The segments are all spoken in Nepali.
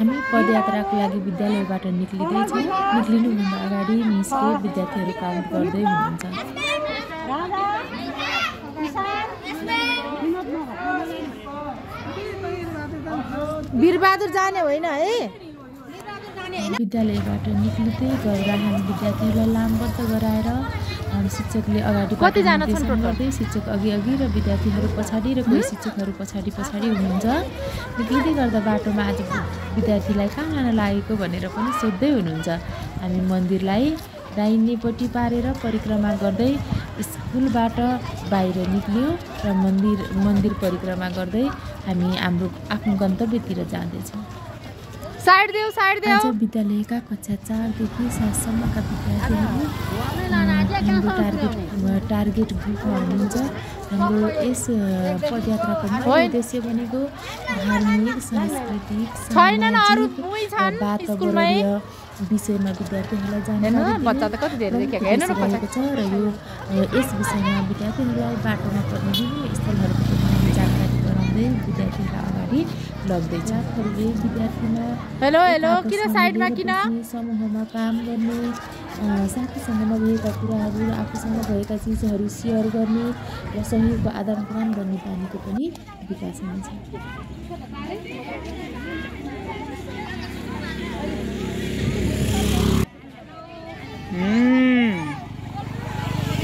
हामी पदयात्राको लागि विद्यालयबाट निक्लिँदैछौँ। निक्लिनुभन्दा अगाडि मिसले विद्यार्थीहरू काउन्ट गर्दै हुनुहुन्छ। वीरबहादुर जाने होइन है। विद्यालयबाट निक्लिँदै गर्दा हामी विद्यार्थीहरूलाई लामबद्ध गराएर शिक्षकले अगाडि गर्दै शिक्षक अघि र विद्यार्थीहरू पछाडि र कोही शिक्षकहरू पछाडि हुनुहुन्छ। निक्लिँदै गर्दा बाटोमा आज विद्यार्थीलाई कहाँ लान लागेको भनेर पनि सोध्दै हुनुहुन्छ। हामी मन्दिरलाई दाहिनेपट्टि पारेर परिक्रमा गर्दै स्कुलबाट बाहिर निक्ल्यौँ र मन्दिर परिक्रमा गर्दै हामी हाम्रो आफ्नो गन्तव्यतिर जाँदैछौँ। साइड देऊ आज विद्यालयका कक्षा 4 देखि 7 सम्मका विद्यार्थीहरू हाम्रो टार्गेट ग्रुपमा हुनुहुन्छ। हाम्रो यस पदयात्राको मुख्य उद्देश्य भनेको धार्मिक, सांस्कृतिक, वातावरणीय विषयमा विद्यार्थीहरूलाई जानकारी छ र यस विषयमा विद्यार्थीहरूलाई बाटोमा पर्ने विभिन्न स्थलहरूको जानकारी गराउँदै विद्यार्थीहरूलाई अगाडि लग्दैछ। विद्यार्थीमा किन साइडमा किन समूहमा काम गर्ने, साथीसँग नभएका कुराहरू आफूसँग भएका चिजहरू सेयर गर्ने र सहयोगको आदान प्रदान गर्ने बानीको पनि विकास हुन्छ।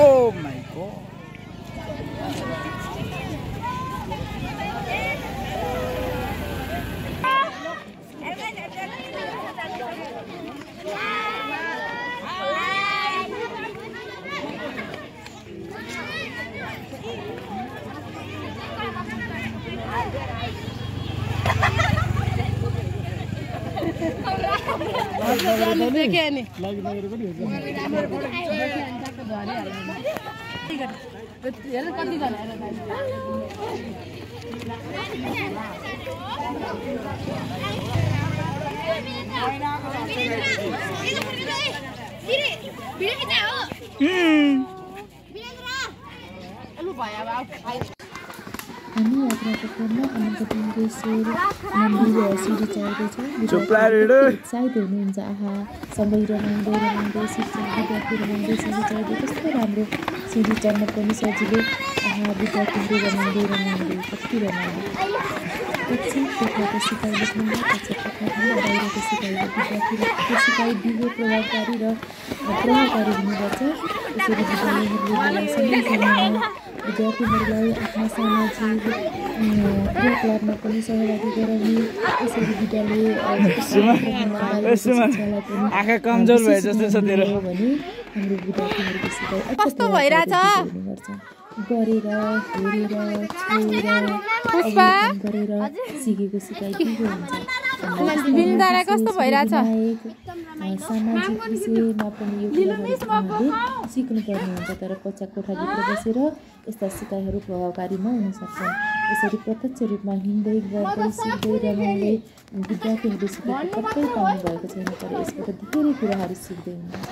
Oh my God. हामी यात्राको क्रममा अनन्तलिङ्गेश्वर मन्दिर सिडी चढ्दैछौँ। उत्साहित हुनुहुन्छ। आहा, सबै रमाउँदै शिक्षक विद्यार्थी रमाउँदै सिडी चढ्दै कस्तो राम्रो सिडी चढ्न पनि सजिलो। आहा, विद्यार्थीहरू रमाउँदै कति रमाउँदै। कक्षा कोठाको सिकाइ लेख्नुमा कक्षा कोठाभन्दा बाहिरको सिकाइले विद्यार्थीको सिकाइ दिगो प्रभावकारी हुने गर्छ। यसरी विद्यालयहरूले विद्यार्थीहरूलाई आफ्ना सामाजिक क्रियाकलापमा पनि सहभागी गराउने, यसरी विद्यालय आँखा कमजोर भए जस्तो छ तेरो भने हाम्रो विद्यार्थीहरूको सिकाइ कस्तो भइरहेछ गरेर हेरेर गरेर सिकेको सिकाइ दिगो हुन्छ। कस्तो भइरहेछ सामाजिक विषयमा पनि यो कुराहरू सिक्नुपर्ने हुन्छ। तर कक्षा कोठाभित्र बसेर यस्ता सिकाइहरू प्रभावकारी नहुन सक्छन्। यसरी प्रत्यक्ष रूपमा हिँड्दै गर्दै सिक्दै रमाउँदै विद्यार्थीहरूले सिकेको कतै पाउनु भएको छैन। तर यसबाट धेरै कुराहरू सिक्दै हुनुहुन्छ।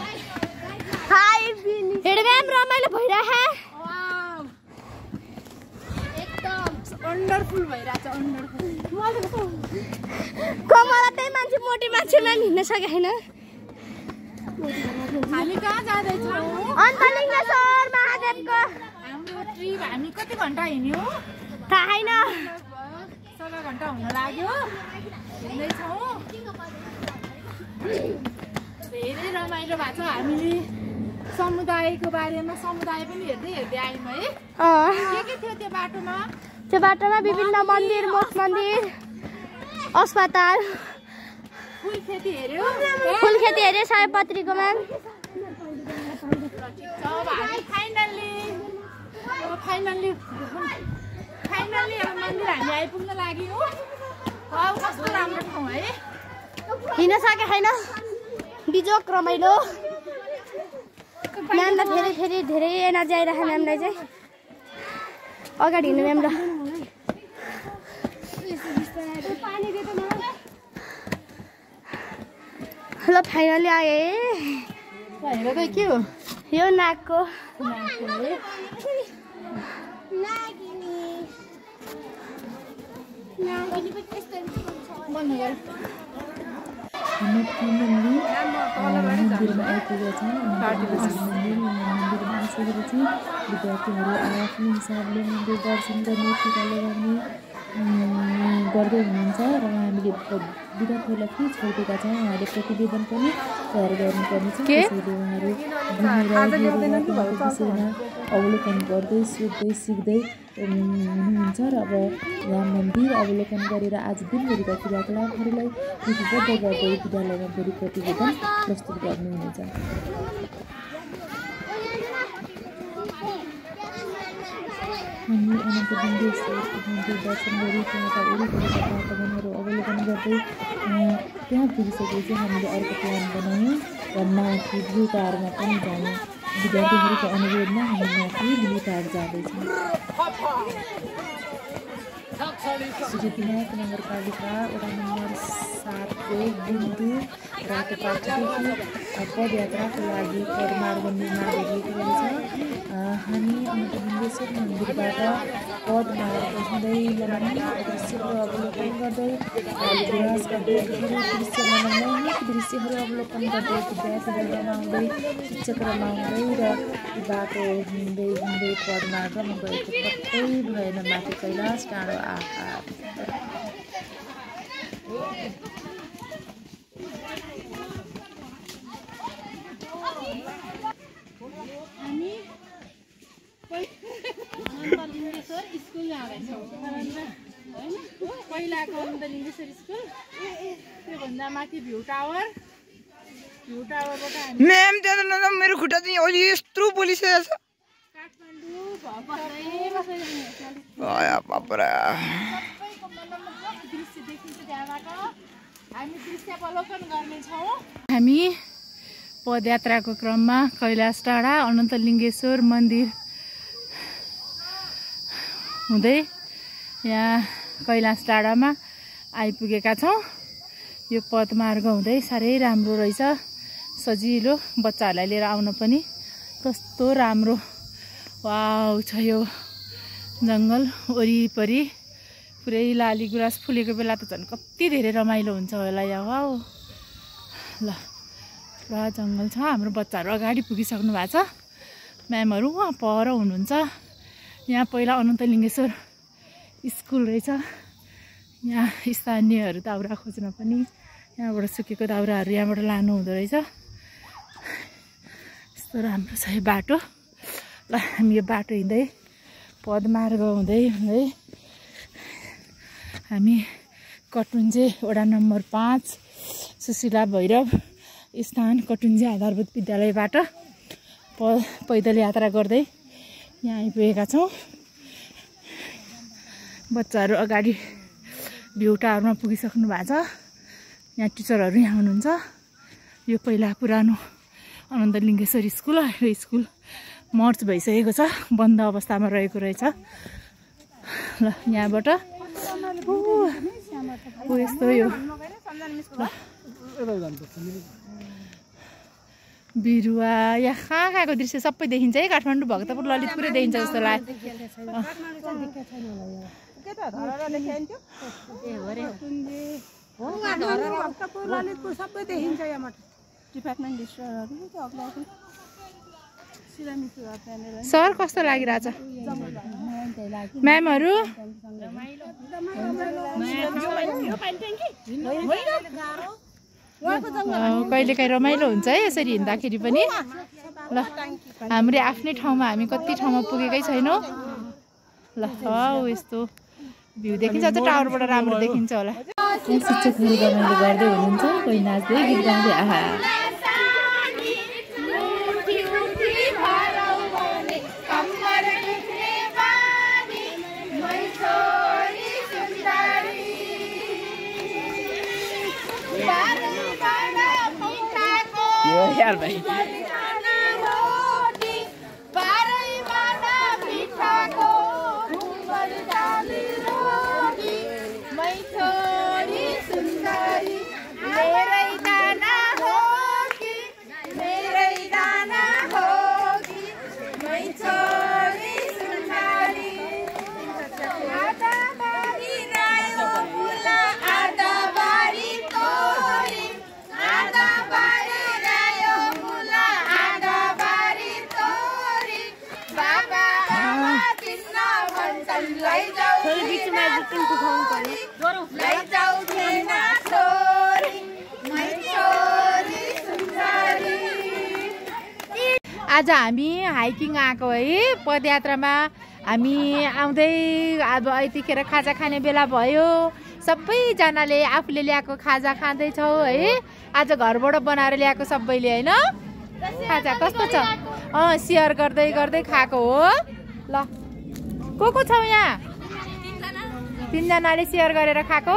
रमाइलो भइरहेछ, वन्डरफुल भइरहेछ। कमला त्यही मान्छे मोटी मान्छेमा हिँड्न सकेको छैन। हामी कहाँ जाँदैछौँ? अन्तलिङ्गेश्वर महादेवको हाम्रो ट्रिप। हामी कति घन्टा हिँड्यौँ थाहा छैन, 7 घन्टा हुन लाग्यो। हिँड्दैछौँ, धेरै रमाइलो भएको छ। हामीले समुदायको बारेमा समुदाय पनि हेर्दै आयौँ है। के थियो त्यो बाटोमा? त्यो बाटोमा विभिन्न मन्दिर, मठ मन्दिर, अस्पताल, फुल खेती हेऱ्यो सयपत्रीकोमा। फाइनल्ली अब मन्दिर हामी आइपुग्न लाग्यौँ। कस्तो राम्रो ठाउँ है। हिँड्न सकेको छैन, बिजोक रमाइलो। म्यामलाई फेरि धेरै एनर्जी आइरहेको म्यामलाई चाहिँ। अगाडि हिँड्नु म्याम। ल फाइनली आए। के हो यो? नाकको हामी फाइनल्ली मन्दिरमा आइपुगेका छौँ। मन्दिरमा आइसकेपछि विद्यार्थीहरू आफ्नो हिसाबले मन्दिर दर्शन गर्ने टिका लगाउने गर्दै हुनुहुन्छ र हामीले विद्यार्थीहरूलाई के छोडिदिएका छौँ उहाँहरूले प्रतिवेदन पनि तयार गर्नुपर्ने छ। त्यसैले उहाँहरू विषयमा अवलोकन गर्दै सोध्दै सिक्दै हुनुहुन्छ र अब यहाँ मन्दिर अवलोकन गरेर आज दिनभरिका क्रियाकलापहरूलाई लिपिबद्ध गर्दै विद्यालयमा भोलि प्रतिवेदन प्रस्तुत गर्नुहुनेछ। हामी अनन्त लिङ्गेश्वरको मन्दिर दर्शन गरी त्यहाँका वरिपरिका वातावरणहरू अवलोकन गर्दै त्यहाँ पुगिसकेपछि हामीले अर्को प्लान बनायौँ र माथि भ्यू टावरमा पनि जाने विद्यार्थीहरूको अनुरोधमा हामी माथि भ्यू टावर जाँदैछौँ। सिद्धिविनायक नगरपालिका वडा नम्बर 7 को बिन्दु रातोपाटोदेखि पदयात्राको लागि पदमार्ग निर्माण गरिएको रहेछ। हामी अनन्त लिङ्गेश्वर मन्दिरबाट पदमार्ग हुँदै दृश्यहरू अवलोकन गर्दै गुराँस गर्दै मनमोहक दृश्यहरू अवलोकन गर्दै विद्यार्थीहरू रमाउँदै शिक्षक रमाउँदै र बाटो हिँड्दै हिँड्दै पदमार्गमा गएको पत्तै भएन माथि कैलाश डाँडो आहा। हामी अनन्त लिङ्गेश्वर स्कुल जाँदैछौँ होइन पहिलाको अनन्त लिङ्गेश्वर स्कुल त्योभन्दा माथि भ्यू टावरबाट हामी म्याम त्यहाँ मेरो खुट्टा चाहिँ अहिले यत्रो पोलिसकेको छ। काठमाडौँ बस्दै दृश्य देखिन्छ त्यहाँबाट हामी दृश्य अवलोकन गर्नेछौँ। हामी पदयात्राको क्रममा कैलाश टाढा अनन्त लिङ्गेश्वर मन्दिर हुँदै यहाँ कैलाश टाढामा आइपुगेका छौँ। यो पदमार्ग हुँदै साह्रै राम्रो रहेछ, सजिलो, बच्चाहरूलाई लिएर आउन पनि कस्तो राम्रो वाउ छ। यो जङ्गल वरिपरि पुरै लाली गुराँस फुलेको बेला त झन् कति धेरै रमाइलो हुन्छ होला यहाँ। वाउ ल पुरा जङ्गल छ। हाम्रो बच्चाहरू अगाडि पुगिसक्नु भएको छ, म्यामहरू उहाँ पर हुनुहुन्छ। यहाँ पहिला अनन्त लिङ्गेश्वर स्कुल रहेछ। यहाँ स्थानीयहरू दाउरा खोज्न पनि यहाँबाट सुकेको दाउराहरू यहाँबाट लानु हुँदो रहेछ। यस्तो राम्रो छ यो बाटो। ल हामी यो बाटो हिँड्दै पदमार्ग हुँदै हुँदै हामी कटुन्जे वडा नम्बर 5 सुशीला भैरव स्थान कटुन्जे आधारभूत विद्यालयबाट पैदल यात्रा गर्दै यहाँ आइपुगेका छौँ। बच्चाहरू अगाडि भ्यू टावरमा पुगिसक्नु भएको छ। यहाँ टिचरहरू यहाँ हुनुहुन्छ। यो पहिला पुरानो अनन्त लिङ्गेश्वर स्कुल, यो स्कुल मर्च भइसकेको छ, बन्द अवस्थामा रहेको रहेछ। ल यहाँबाट यस्तो यो बिरुवा यहाँ कहाँको दृश्य सबै देखिन्छ है। काठमाडौँ भक्तपुर ललितपुरै देखिन्छ जस्तो लाग्यो। सर कस्तो लागिरहेछ म्यामहरू? कहिलेकाहीँ रमाइलो हुन्छ है यसरी हिँड्दाखेरि पनि। ल हाम्रो आफ्नै ठाउँमा हामी कति ठाउँमा पुगेकै छैनौँ। ल यस्तो भ्यू देखिन्छ, टावरबाट राम्रो देखिन्छ होला। शिक्षकहरू रमाइलो गर्दै हुनुहुन्छ, कोही नाच्दै गीत गाउँदै। आहा यार भाइ आज हामी हाइकिङ आएको है पदयात्रामा हामी आउँदै अब यतिखेर खाजा खाने बेला भयो सबैजनाले आफूले ल्याएको खाजा खाँदैछौँ है आज घरबाट बनाएर ल्याएको सबैले होइन खाजा कस्तो छ सेयर गर्दै गर्दै खाएको हो ल को छौ यहाँ 3 जनाले सेयर गरेर खाएको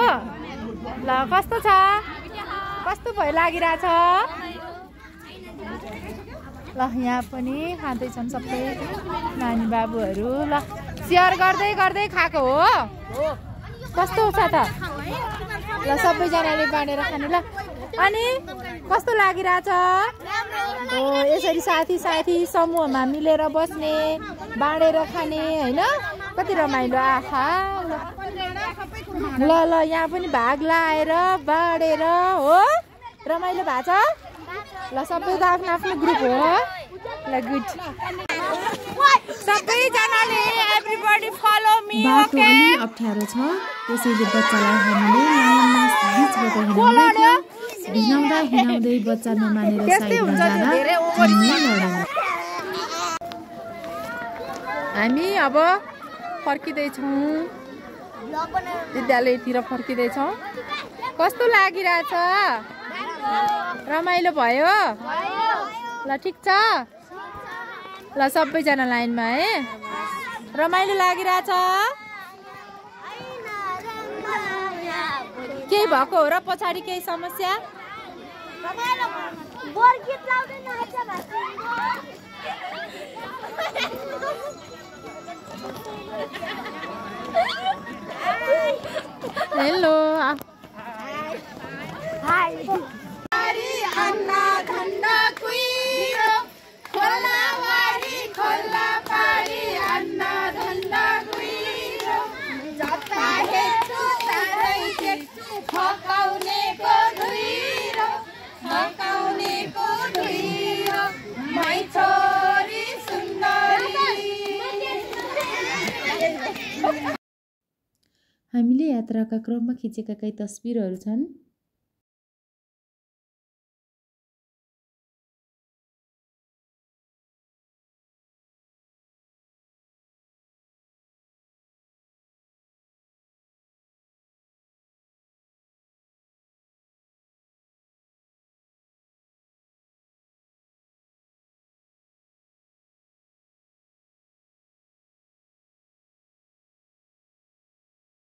ल कस्तो छ कस्तो भयो लागिरहेछ ल यहाँ पनि खाँदैछन् सबै नानी बाबुहरू ल सेयर गर्दै गर्दै खाएको हो कस्तो छ त ल सबैजनाले बाँडेर खाने ल अनि कस्तो लागिरहेछ हो यसरी साथी साथी समूहमा मिलेर बस्ने बाँडेर खाने होइन कति रमाइलो आखा ल ल यहाँ पनि भाग लाएर बाँडेर हो रमाइलो भएको छ ल सबैको आफ्नो आफ्नो ग्रुप हो ल गुड सबैजनाले एभ्रीबडी फलो मी बाटो अलि अप्ठ्यारो छ त्यसैले बच्चालाई हामीले लाइनमा बिचबाट हिँडाउँदै बच्चा नमानेर साइडमा जाँदा हामी अब फर्किँदैछौँ विद्यालयतिर फर्किँदैछौँ कस्तो लागिरहेछ रमाइलो भयो ल ठिक छ ल सबैजना लाइनमा है रमाइलो लागिरहेछ केही भएको हो र पछाडि केही समस्या हेलो हामीले यात्राका क्रममा खिचेका केही तस्बिरहरू छन्